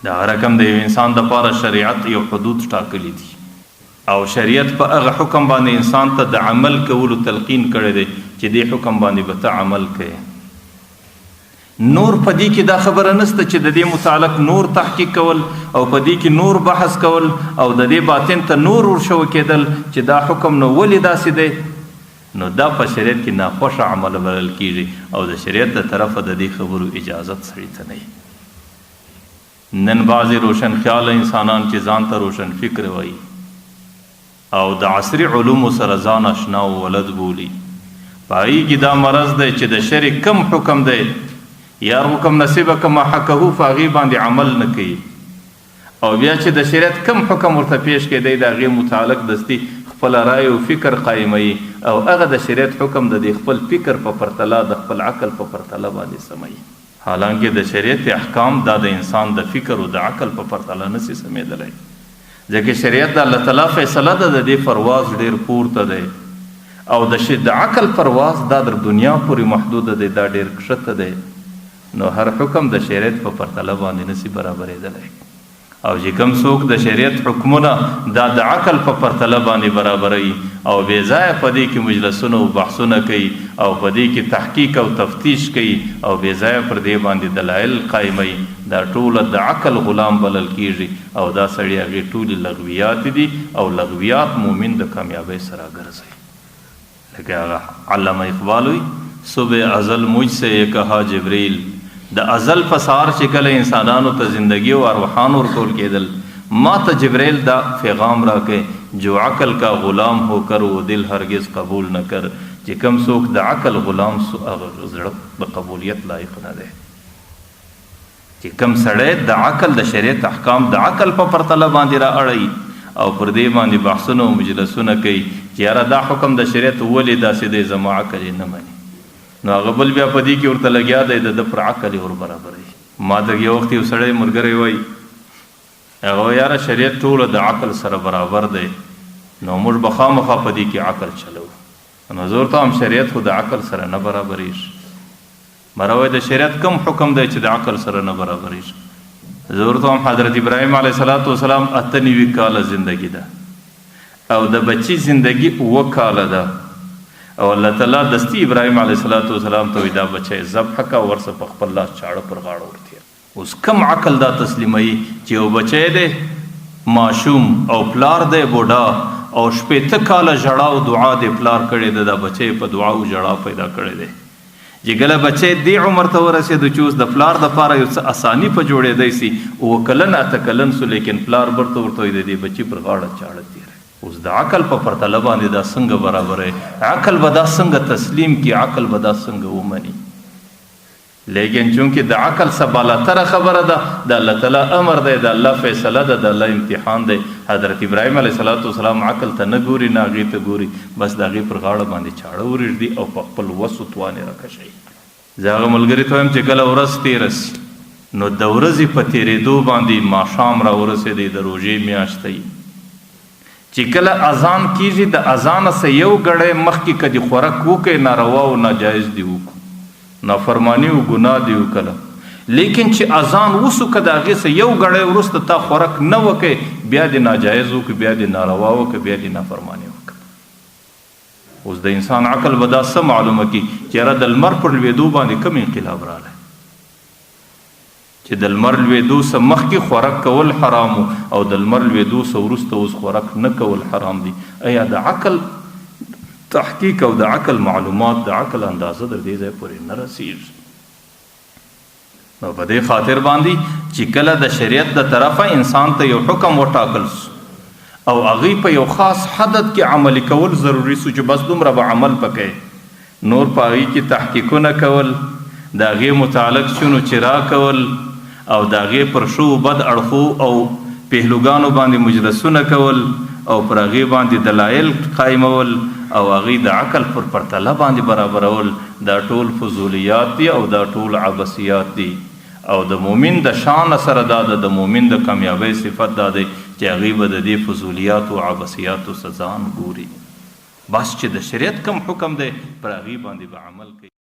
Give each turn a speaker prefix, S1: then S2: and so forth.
S1: دغه رقم د یو انسان د پاره شریعت یو حدود ټاکلي دي او شریعت په هغه حکم باندې انسان ته د عمل کولو تلقین کړی دی چې دې حکم باندې به ته عمل کوې. نور په دې کې دا خبره نشته چې د دې متعلق نور تحقیق کول او په دې کې نور بحث کول او د دې باطن ته نور ورشو کېدل چې دا حکم نو ولې داسې دی، نو دا په شریعت کې ناخوښه عمل بلل کېږي او د شریعت د طرفه د دې خبرو اجازت سړي ته نه وي. نن بعضې روشن خیاله انسانان چې ځان ته روشن فکر وایي او د عصري علومو سره ځان اشنا او ولد بولي، په هغوی کې دا مرض دی چې د شرع کوم حکم دی یا حکم نصیبه که محکه په هغې باندې عمل نه کوي او بیا چې د شریعت کوم حکم ورته پیش کړي، دی د هغې متعلق دستي خپله رای او فکر قایموي او هغه د شریعت حکم د دې خپل فکر په پرتله، د خپل عقل په پرتله باندې سموي. حالانکه د شریعت احکام دا د انسان د فکر او د عقل په پرتله نه سي سمېدلی، ځکه شریعت د الله تعالی فیصله ده، د دې پرواز ډېر پورته دی او د د عقل پرواز دا در دنیا پورې محدود دی، دا ډېر کښته دی، نو هر حکم د شریعت په پرتله باندې نه سي برابرېدلی. او چې کوم څوک د شریعت حکمونه دا د عقل په پرتله باندې برابروي او بې ځایه په دې کې مجلسونه او بحثونه کوي او په دې کې تحقیق او تفتیش کوي او بې ځایه پر دې باندې دلایل قایموي، دا ټوله د عقل غلام بلل کیږي او دا سړي هغې ټولې لغویات دي او لغویات مؤمن د کامیابۍ سره ګرځوي. لکه هغه علامه اقبال وی، صبح ازل مجھ سے یہ کہا جبریل، د ازل په سهار چې کله انسانانو ته زندگی او ارواحان ورکول کېدل، ما ته جبرئیل دا پیغام راکړ، جو عقل کا غلام هو کر وہ دل هرگز قبول نه کر، چې کوم څوک د عقل غلام سو هغه زړه د قبولیت لایق نه دی. چې کوم سړی د عقل د شریعت احکام د عقل په پرتله باندې را اړوي او پر دې باندې بحثونه او مجلسونه کوي چې یاره دا حکم د شریعت ولې داسې دی، زما عقل یې نه مني، نو هغه بل بیا په دې کې ورته لګیا دی د ده پر عقل یې ور برابروي. ما ته یو وخت یو سړی ملګری وایي، هغه وایي یاره شریعت ټوله د عقل سره برابر دی، نو موږ به خامخا په دې کې عقل چلوو. نو زه ورته وایم شریعت خو د عقل سره نه برابرېږي. مروی د شریعت کوم حکم دی چې د عقل سره نه برابرېږي؟ زه ورته وایم حضرت ابراهیم علیه الصلاة والسلام 98 کاله زندګي ده او د بچي زندګي 7 کاله ده او الله تعالی دستي ابراهیم علیه الصلاة والسلام ته وایي دا بچی ذبح که او ورسه په خپل لاس چاړه پر غاړه ورتېره. اوس کوم عقل دا تسلیموي چې یو بچی دی ماشوم او پلار دی بوډا او 60 کاله ژړا او دعا دی پلار کړې ده، دا بچی په دعا او ژړا پیدا کړی دی، چې کله بچی دې عمر ته ورسېدو چې اوس د پلار دپاره یو څه اساني په جوړېدی سي، 7 کلن 8 کلن سو، لیکن پلار برته ورته وایي د دې بچي پر غاړه چاړه تېره. اوس د عقل په پرتله باندې دا څنګه برابروي؟ عقل به دا څنګه تسلیم کړي؟ عقل به دا څنګه ومني؟ لیکن چونکه د عقل څخه بالاتره خبره ده، د الله تعالی امر دی، د الله فیصله ده، د الله امتحان دی، حضرت ابراهیم علیه الصلاة والسلام عقل ته نه ګوري نه هغې ته ګوري، بس د هغې پر غاړه باندې چاړه ورېږدي او په خپل وس و توان یې راکشوي. زه هغه ملګري ته وایم چې کله ورځ تېره سي، نو د ورځې په تېرېدو باندې ماښام راورسېدی، د روژې میاشت دی، چې کله اذان کېږي د اذانه څه یو ګړی مخکې که دې خورک وکړ، ناروا او ناجایز دې وکړو، نافرمانی او ګناه دې وکړه، لیکن چې اذان وسو که د هغې څه یو ګړی وروسته تا خورک نه وکړ، بیا دې ناجایز وکړ، بیا دې ناروا وکړ، بیا دې نافرمانی وکړه. اوس د انسان عقل به دا څه معلومه کړي چې یاره د لمر پر لوېدو باندې کوم انقلاب راغلی، چې د لمر لوېدو څه مخکې خورک کول حرام او د لمر لوېدو څه وروسته اوس خورک نه کول حرام دي. ایا د عقل تحقیق او د عقل معلومات، د عقل اندازه در دې ځای پورې نه رسیږي؟ نو په دې خاطر باندې چې کله د شریعت د طرفه انسان ته یو حکم وټاکل سو او هغې په یو خاص حدد کې عملي کول ضروري سو چې بس دومره به عمل پکې، نور په هغې کې تحقیقونه کول، د هغې متعلق چون و چرا کول او د هغې پر ښو و بد اړخو او پهلوګانو باندې مجلسونه کول او پر هغې باندې دلایل قایمول او هغې د عقل پر پرتله باندې برابرول، دا ټول فضولیات دي او دا ټول عبثیات دي. او د مؤمن د شان سره دا ده، د مؤمن د کامیابۍ صفت دا دی چې هغوی به د دې فضولیاتو او عبثیاتو څخه ځان ګوري، بس چې د شریعت کوم حکم دی پر هغې باندې به عمل کوي.